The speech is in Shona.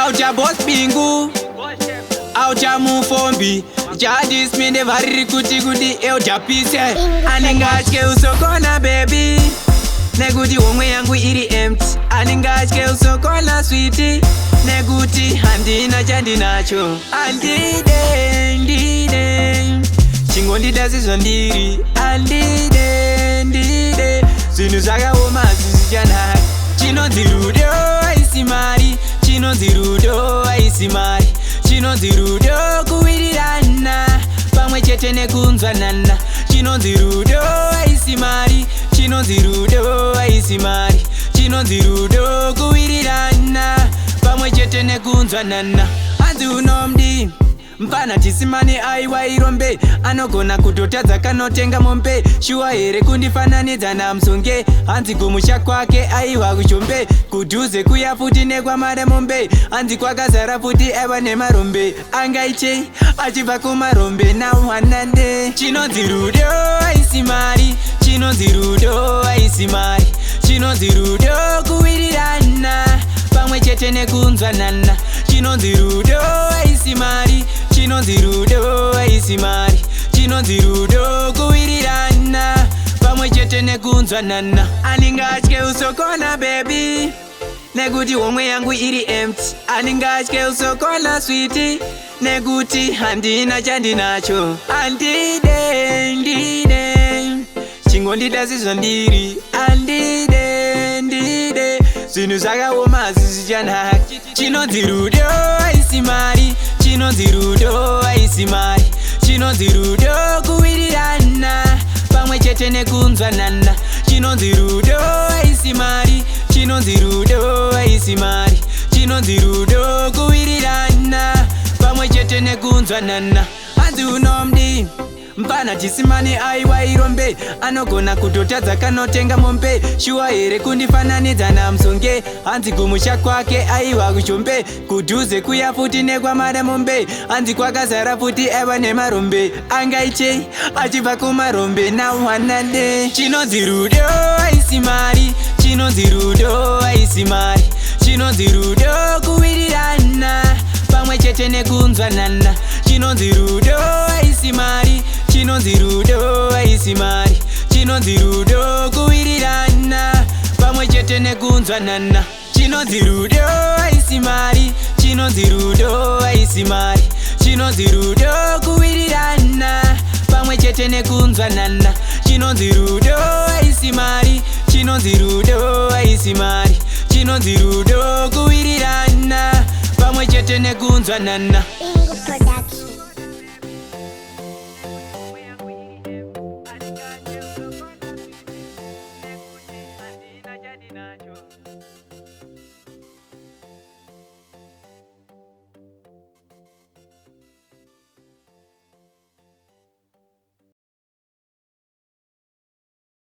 Auta Boss Bingu, auta Mufombi, Jadisminde variri kuti kuti Elder Pise. Anenge atye usokona baby, nekuti homwe yangu iri empty. Anenge atye usokona sweetie, nekuti handina chandinacho. Andide, ndide, chingondida sezvandiri. Andide, ndide, zvinhu zvakaoma zvizvichanaka. Chinonzi rudo haisi mari, chinonzi rudo haisi mari, chinonzi rudo kuwirirana pamwe chete nekunzwanana. Chinonzi rudo haisi mari, chinonzi rudo haisi mari, chinonzi rudo kuwirirana pamwe chete nekunzwanana. Hanzi unomdi mfana tisimani, aiwa irombe, anogona kutotadza kanotenga mombe. Shuwa here kundifananidza naMusunge? Hanzi kumusha kwake aiwa kuchombe, kudhuze kuya futi nekwamare mombe. Hanzi kwakazara futi aiwa nemarombe, angaichei achibva kumarombe nauhanande. Chinonzi rudo haisi mari, chinonzi rudo haisi mari, chinonzi rudo kuwirirana pamwe chete nekunzwanana. Chinonzi rudo haisi mari, chinonzi rudo haisi mari, chinonzi rudo kuwirirana pamwe chete nekunzwanana. Anenge atye usokona baby, nekuti homwe yangu iri empty. Anenge atye usokona sweetie, nekuti handina chandinacho. Andide, ndide, chingondida sezvandiri. Andide, ndide, zvinhu zvakaoma zvizvichanaka. Chinonzi rudo haisi mari, chinonzi rudo haisi mari, chinonzi rudo kuwirirana pamwe chete nekunzwanana. Chinonzi rudo haisi mari, chinonzi rudo haisi mari, chinonzi rudo kuwirirana pamwe chete nekunzwanana. Hanzi unomdi mfana tisimani, aiwa irombe, anogona kutotadza kanotenga mombe. Shuwa here kundifananidza naMusunge? Hanzi kumusha kwake aiwa kuchombe, kudhuze kuya futi nekwamare mombe. Hanzi kwakazara futi aiwa nemarombe, angaichei achibva kumarombe nauhanande. Chinonzi rudo haisi mari, chinonzi rudo haisi mari, chinonzi rudo kuwirirana pamwe chete nekunzwanana. Chinonzi rudo haisi mari, chinonzi rudo haisi mari, chinonzi rudo kuwirirana pamwe chete nekunzwanana. Chinonzi rudo haisi mari, chinonzi rudo haisi mari, chinonzi rudo kuwirirana pamwe chete nekunzwanana. Chinonzi rudo haisi mari, chinonzi rudo haisi mari, chinonzi rudo kuwirirana pamwe chete nekunzwanana.